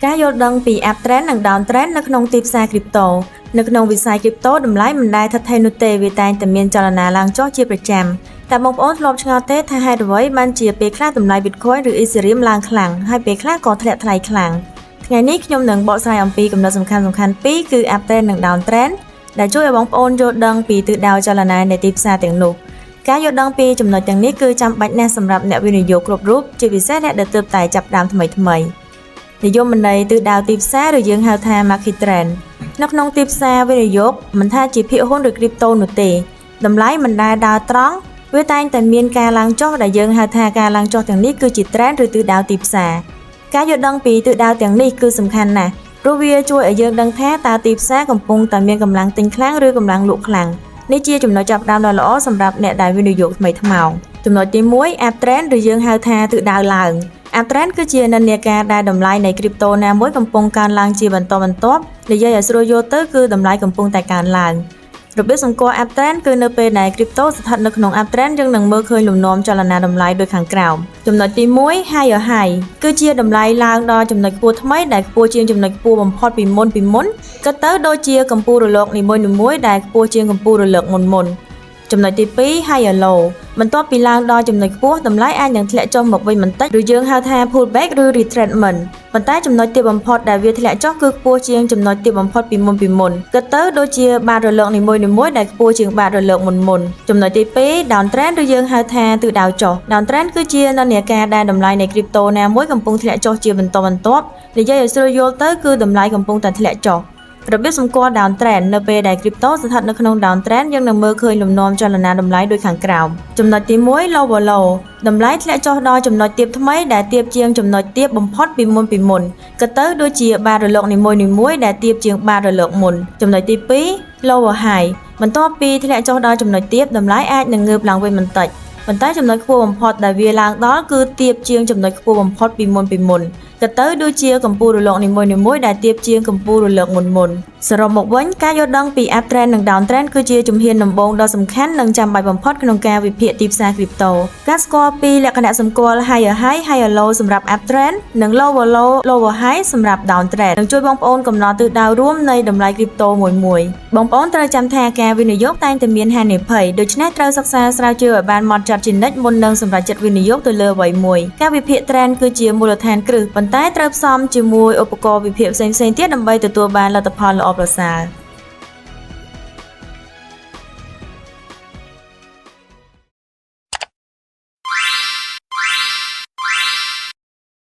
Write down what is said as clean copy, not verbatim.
ការយល់ដឹងពី Up Trend និង Down Trend នៅក្នុងទីផ្សារ Crypto នៅក្នុងវិស័យ Crypto តម្លៃមិនដែលស្ថិតស្ថេរនោះទេវាតែងតែមានចលនាឡើងចុះជាប្រចាំតើបងប្អូនធ្លាប់ឆ្ងល់ទេថាហេតុអ្វីបានជាពេលខ្លះតម្លៃ Bitcoin ឬ Ethereum ឡើងខ្លាំងហើយពេលខ្លះក៏ធ្លាក់ថ្លៃខ្លាំងថ្ងៃនេះខ្ញុំនឹងបកស្រាយអំពីគំនិតសំខាន់ៗពីរគឺ Up Trend និង Down Trend ដែលជួយឲ្យបងប្អូនយល់ដឹងពីទិសដៅចលនានៃទីផ្សារទាំងនោះការយល់ដឹងពីចំណុចទាំងនេះគឺចាំបាច់ណាស់សម្រាប់អ្នកវិនិយោគគ្រប់រូបជាពិសេសអ្នកដែលទើបតែចាប់ផ្ដើមថ្មីៗនិយមន័យទិសដៅទីផ្សារឬយើងហៅថា market trend នៅក្នុងទីផ្សារវិនិយោគមិនថាជាភាគហ៊ុនឬ crypto នោះទេតម្លៃមិនដែលដើរត្រង់វាតែងតែមានការឡើងចុះដែលយើងហៅថាការឡើងចុះទាំងនេះគឺជា trend ឬទិសដៅទីផ្សារការយល់ដឹងពីទិសដៅទាំងនេះគឺសំខាន់ណាស់ព្រោះវាជួយឲ្យយើងដឹងថាតើទីផ្សារកំពុងតែមានកម្លាំងទិញខ្លាំងឬកម្លាំងលក់ខ្លាំងនេះជាចំណុចចាប់ផ្ដើមដ៏ល្អសម្រាប់អ្នកដែលវិនិយោគថ្មីថ្មោងចំណុចទី1 up trend ឬយើងហៅថាទិសដៅឡើង Up trend គឺជានិន្នាការដែលតម្លៃនៃ crypto ណាមួយកំពុងកើនឡើងជាបន្តបន្ទាប់និយាយឲ្យស្រួលយល់ទៅគឺតម្លៃកំពុងតែកើនឡើងរបៀបសម្គាល់ up trend គឺនៅពេលដែល crypto ស្ថិតនៅក្នុង up trend យើងនឹងមើលឃើញលំនាំចលនាតម្លៃដូចខាងក្រោមចំណុចទី1 higher high គឺជាតម្លៃឡើងដល់ចំណុចខ្ពស់ថ្មីដែលខ្ពស់ជាងចំណុចខ្ពស់បំផុតពីមុនពីមុនគិតទៅដូចជាកម្ពូលរលកនីមួយៗដែលខ្ពស់ជាងកម្ពូលរលកមុនមុនចំណុចទី2 higher low បន្ទាប់ពីឡើងដល់ចំណុចខ្ពស់តម្លៃអាចនឹងធ្លាក់ចុះមកវិញបន្តិចឬយើងហៅថា pullback ឬ retracement ប៉ុន្តែចំណុចទាបបំផុតដែលវាធ្លាក់ចុះគឺខ្ពស់ជាងចំណុចទាបបំផុតពីមុនពីមុនគិតទៅដូចជាបាតរលកនីមួយៗដែលខ្ពស់ជាងបាតរលកមុនមុនចំណុចទី2 down trend ឬយើងហៅថាទិសដៅចុះ down trend គឺជានិន្នាការដែលតម្លៃនៃ crypto ណាមួយកំពុងធ្លាក់ចុះជាបន្តបន្ទាប់និយាយឲ្យស្រួលយល់ទៅគឺតម្លៃកំពុងតែធ្លាក់ចុះរបៀបសម្គាល់ down trend នៅពេលដែល crypto ស្ថិតនៅក្នុង down trend យើងនឹងមើលឃើញលំនាំចលនាតម្លៃដូចខាងក្រោមចំណុចទី1 lower low តម្លៃធ្លាក់ចុះដល់ចំណុចទាបថ្មីដែលទាបជាងចំណុចទាបបំផុតពីមុនពីមុនគិតទៅដូចជាបាតរលកនីមួយៗដែលទាបជាងបាតរលកមុនចំណុចទី2 lower high បន្ទាប់ពីធ្លាក់ចុះដល់ចំណុចទាបតម្លៃអាចនឹងងើបឡើងវិញបន្តិចប៉ុន្តែចំណុចខ្ពស់បំផុតដែលវាឡើងដល់គឺទាបជាងចំណុចខ្ពស់បំផុតពីមុនពីមុនគិតទៅដូចជាកម្ពូលរលកនីមួយៗដែលទាបជាងកម្ពូលរលកមុនមុនសរុបមកវិញការយល់ដឹងពី up trend និង down trend គឺជាជំហានដំបូងដ៏សំខាន់និងចាំបាច់បំផុតក្នុងការវិភាគទីផ្សារ crypto ការស្គាល់ពីលក្ខណៈសម្គាល់ higher high, higher low សម្រាប់ up trend និង lower low, lower high សម្រាប់ down trend នឹងជួយបងប្អូនកំណត់ទិសដៅរួមនៃតម្លៃ crypto មួយមួយបងប្អូនត្រូវចាំថាការវិនិយោគតែងតែមានហានិភ័យដូច្នេះត្រូវសិក្សាស្រាវជ្រាវឲ្យបានហ្មត់ចត់ជានិច្ចមុននឹងសម្រេចចិត្តវិនិយោគទៅលើអ្វីមួយការវិភាគ trend គឺជាមូលដ្ឋានគ្រឹះប៉ុន្តែត្រូវផ្សំជាមួយឧបករណ៍វិភាគផ្សេងៗទៀតដើម្បីទទួលបានលទ្ធផលល្អប្រសើរ។